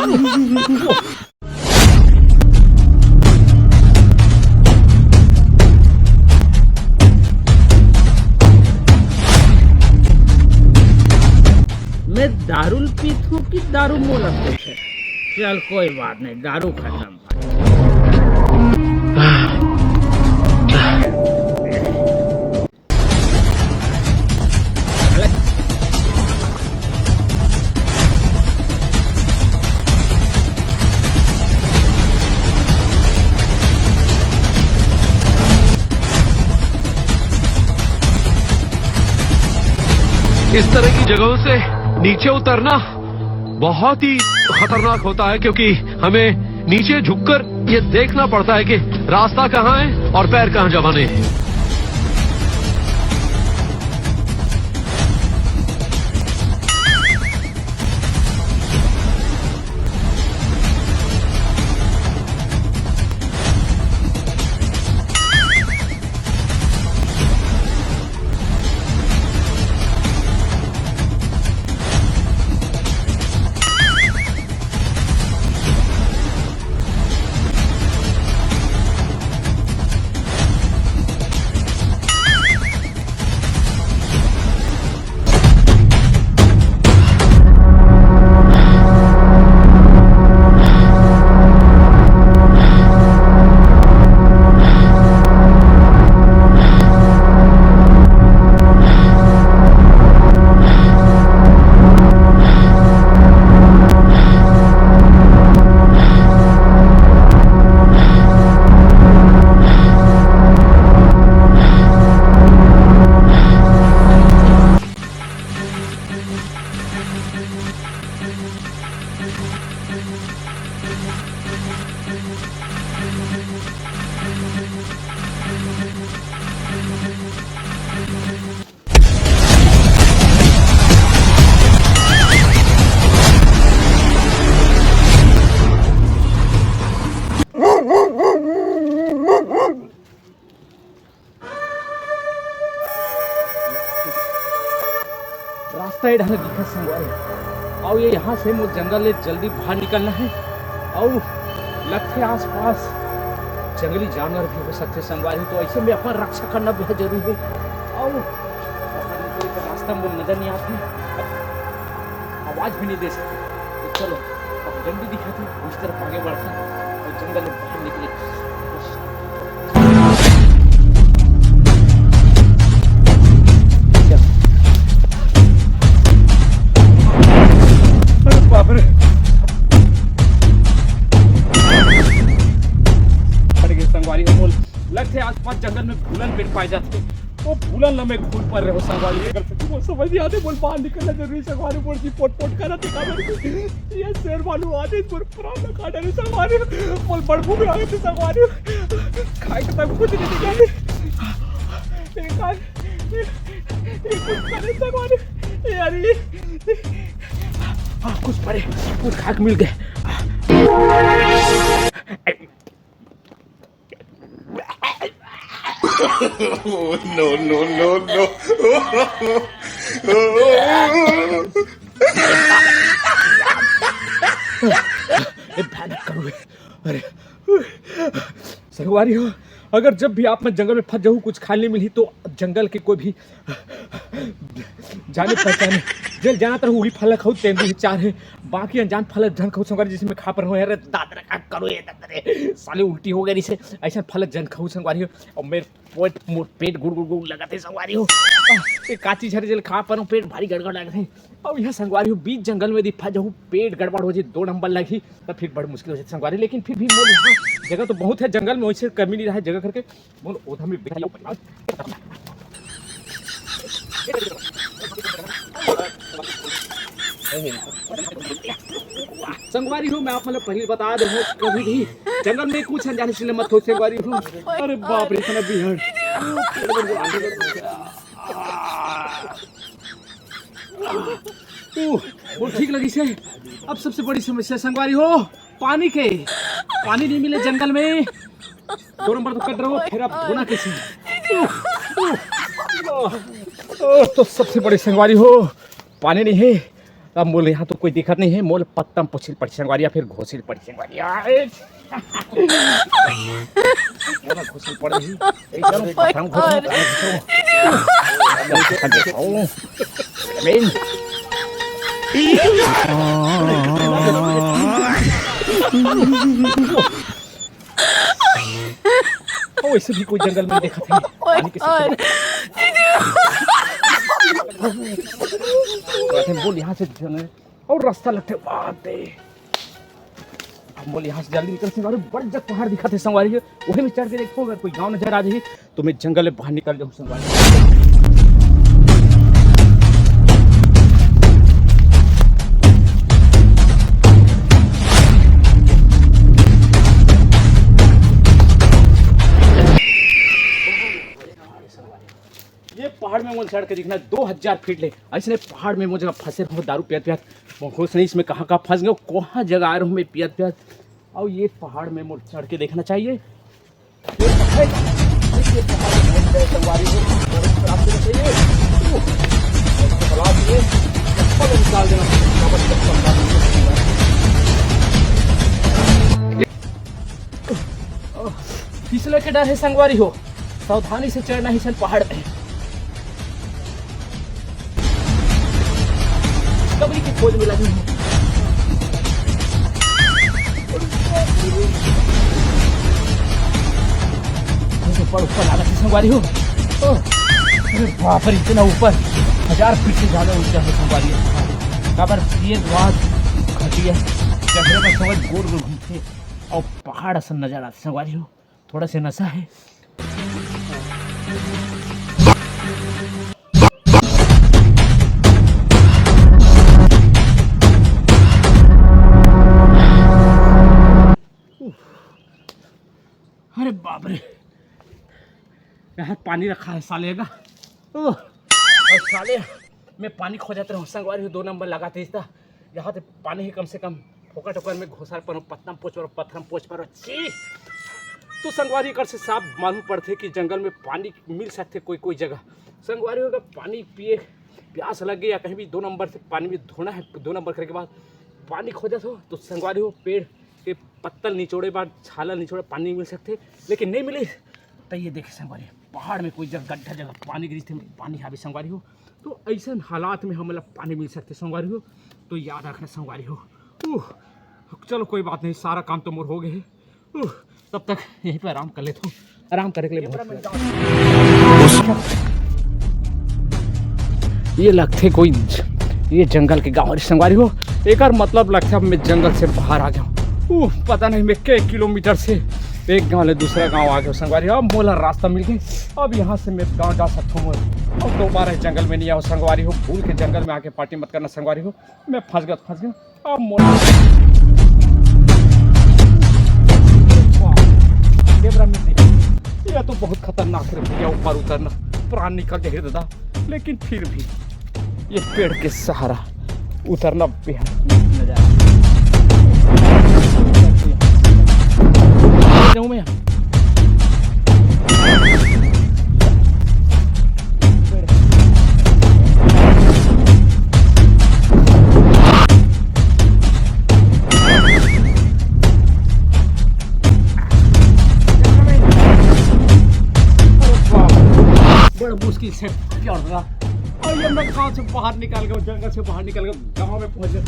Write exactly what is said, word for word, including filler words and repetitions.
मैं दारू ल पीथूं कि दारू मोला पीथे? चल, कोई बात नहीं, दारू खत्म। इस तरह की जगहों से नीचे उतरना बहुत ही खतरनाक होता है, क्योंकि हमें नीचे झुककर ये देखना पड़ता है कि रास्ता कहाँ है और पैर कहाँ जमाने हैं। रास्ता ए ढंग दिखत संगवारी। अउ ये यहाँ से मोर जंगल ले जल्दी बाहर निकलना है। अउ लगथे आसपास जंगली जानवर भी हो सकथे संगवारी, तो ऐसे में अपन रक्षा करना बेहद जरूरी है। अउ अपन निकले के रास्ता में नजर नहीं आते, आवाज भी नहीं दे सकते। तो चलो, अब डंडी दिखाते हैं, उस तरफ आगे बढ़ते हैं और जंगल में बाहर निकले। अरे बाप रे, फट गए संगवारी हो मोर। लगथे आसपास जंगल में भूलन पेड़ पाए जाथे। वो भूलन ल मैं खोज पा रहे हो संगवारी, अगर से तुम समझ नहीं आते, मोर बाहर निकलना जरूरी संगवारी, मोर जी पोट पोट करत हे, काबर कि ये शेर भालू आथे, मोर प्राण ल खा डारे संगवारी, मोर बड़ भूख लागत हे संगवारी, खाए के तक कुछ नहीं दिखा दे। ये खाए, ये कुछ करे संगवारी, यार ये, हाँ, कुछ परे, कुछ खाए के मिल गए। Oh, no, no, no, no। ए, भयानक कड़ू है। अरे, संगवारी हो, अगर जब भी आप मन जंगल में फंस जाहू, कुछ खाए नहीं मिलही, तो जंगल के कोई भी जाने पहचाने, जेला जानत रहू, उही फल खाहू, तेंदू हे, चार हे, बाकी अनजान फल झन खाहू संगवारी, जैसे मैं खा पर हूँ। अरे दादा रे, का करो ये दादा रे, साले उल्टी हो गई रिसे, ऐसा फल झन खाहू संगवारी हो। और मेरे पेट, मोर पेट गुड़ गुड़ गुड़ लगत हे संगवारी हो। ये का चीज हरे जेला खा पर हूँ, पेट भारी गड़गड़ लगत हे। अब यहाँ संगवारी हो, बीच जंगल में यदि फंस जाहू, पेट गड़बड़ हो जाए, दो नंबर लगही, तब फिर बड़ मुश्किल हो जाए संगवारी। लेकिन फिर भी मोर यहाँ जगह तो बहुत है जंगल में, वैसे कमी नहीं रहा है जगह करके। बोल, ओधा में बिठाई। संगवारी हो, मैं आप मतलब पहले बता दे हूँ, कभी भी जंगल में कुछ अनजाने से मत हो संगवारी हो। अरे बाप रे, इतना बिहड़। ओह, वो ठीक लगी से। अब सबसे बड़ी समस्या संगवारी हो, पानी के, पानी नहीं मिले जंगल में। दो नंबर तो कट रहो, फिर अब धोना कैसे? ओह, ओह, ओह, तो सबसे बड़ी संगवारी हो, पानी नहीं है, अब मोला यहाँ तो कोई दिखत नहीं है, मोला पत्ता म पोछिल पड़ी संगवारी, या फिर घोसिल पड़ी संगवारी। आए। मोला घोसिल पड़ी। ए, चलो, पत्ता म घोसिल पड़ी। अमीन। ओ, ऐसे भी कोई जंगल में देखा था। पानी के साथ। तो ऐसे बोल, यहाँ से जंगल और रास्ता लगते बात है। हम बोले, यहाँ से जल्दी निकल संगवारी, बड़ जग पहाड़ दिखा थे संगवारी, वही में चढ़ के देखो, अगर कोई गांव नजर आ जाए तो मैं जंगल में बाहर निकल जाऊँ संगवारी। ये पहाड़ में मोला चढ़ के दिखना दो हजार फीट ले, ऐसने पहाड़ में मोर जगह फंसे रहो, दारू पियत पियत, मोर होश नहीं इसमें कहाँ कहाँ फंस गए, कहाँ जगह आ रहा हूँ मैं पियत पियत। और ये पहाड़ में मोर चढ़ के देखना चाहिए। ये पहाड़, ये पहाड़ में मोर संगवारी हो, और इस तरफ से चाहिए। ओह, ऐसे हालात में चप्पल निकाल देना, वापस चप्पल निकाल देना। फिसले के डर है संगवारी हो, सावधानी से चढ़ना ही सन पहाड़ में। कबरी की खोज में लगे हूँ। ऊपर, ऊपर लगा थी संगवारी हो। ओह, अरे बाप रे, इतना ऊपर, हजार फीट से ज्यादा ऊंचा है संगवारी हो। काबर ये बात घटिया, चढ़ने का समय गोल गोल घूमते और पहाड़ असन नजर आते संगवारी हो। थोड़ा सा नशा है। अरे बाप रे, यहाँ पानी रखा है साले का। ओह, और साले मैं पानी खोजत रहूँ संगवारी हो, दो नंबर लगाते इसका। यहाँ से पानी ही कम से कम फोकट ओकर में घोसर पर पत्थर पोच पर पत्थर पोच पर छी। तो संगवारी कर से साफ मालूम पड़थे कि जंगल में पानी मिल सकथे कोई कोई जगह। संगवारी हो, अगर पानी पिए प्यास लग गई या कहीं भी दो नंबर से पानी भी धोना है, दो नंबर करे के बाद पानी खोजत हो तो संगवारी हो, पेड़ के पत्तल निचोड़े बाद छाला निचोड़े पानी मिल सकथे, लेकिन नहीं मिली। तो ये देखे संगवारी, पहाड़ में कोई जगह गड्ढा जगह पानी गिरी थे, पानी हावे संगवारी हो, तो ऐसन हालात में हमला पानी मिल सकथे संगवारी हो। तो याद रखना संगवारी हो। उह, चलो कोई बात नहीं, सारा काम तो मोर हो गए है। उह, तब तक यहीं पे आराम कर लेता हूँ। आराम करे के लिए बहुत ये लगथे कोई ज-, ये जंगल के गाँव हरे संगवारी हो। एकर मतलब लगथे अब मैं जंगल से बाहर आ गया हूँ। उह, पता नहीं मैं के किलोमीटर से एक गाँव ले दूसरा गाँव आ गया हूँ संगवारी। अब मोला रास्ता मिल गई, अब यहाँ से मैं गाँव जा सकता हूँ। अब दोबारा जंगल में नहीं आओ संगवारी हो, भूल के जंगल में आके पार्टी मत करना संगवारी हो। मैं फंस गया तो फंस गया। अब मोला ये तो बहुत खतरनाक है भैया, ऊपर उतरना, प्राण निकल जाए दादा। लेकिन फिर भी ये पेड़ के सहारा उतरना बेहद नजारा। जाऊँ मैं। बड़ा मुश्किल से चढ़ रहा। और ये मैं गाँव से बाहर निकल गया, जंगल से बाहर निकल गया, गाँव में पहुंच गया।